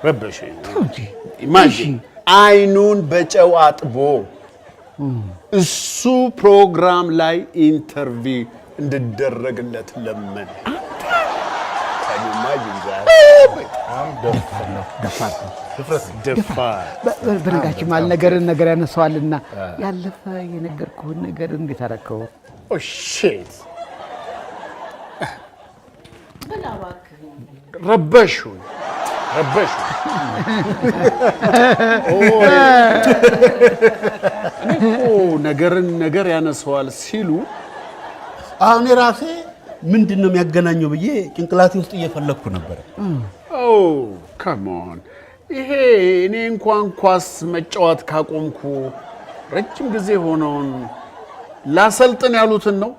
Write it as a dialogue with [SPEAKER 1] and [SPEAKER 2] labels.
[SPEAKER 1] ረበሸኝ። Imagine አይኑን በጨው አጥቦ እሱ ፕሮግራም ላይ interview እንድደረግለት ለመነ። Can you imagine that?
[SPEAKER 2] በጣም ደፋር ነው።
[SPEAKER 3] ደፋር ነው።
[SPEAKER 2] ድፍረት ነው።
[SPEAKER 1] ደፋር።
[SPEAKER 3] በነገራችን ማለት ነገርን ነገር ያነሳዋልና ያለፈ የነገርኩህን ነገር እንዴት አደረከው?
[SPEAKER 1] Oh shit፣ ረበሹኝ፣ ረበሹኝ። ኦይ፣ እኔ እኮ ነገርን ነገር ያነሰዋል ሲሉ
[SPEAKER 4] አሁን ራሴ ምንድን ነው የሚያገናኘው ብዬ ጭንቅላቴ ውስጥ እየፈለግኩ ነበረ።
[SPEAKER 1] Oh, come on፣ ይሄ እኔ እንኳን ኳስ መጫወት ካቆምኩ ረጅም ጊዜ ሆነውን ላሰልጥን ያሉትን ነው።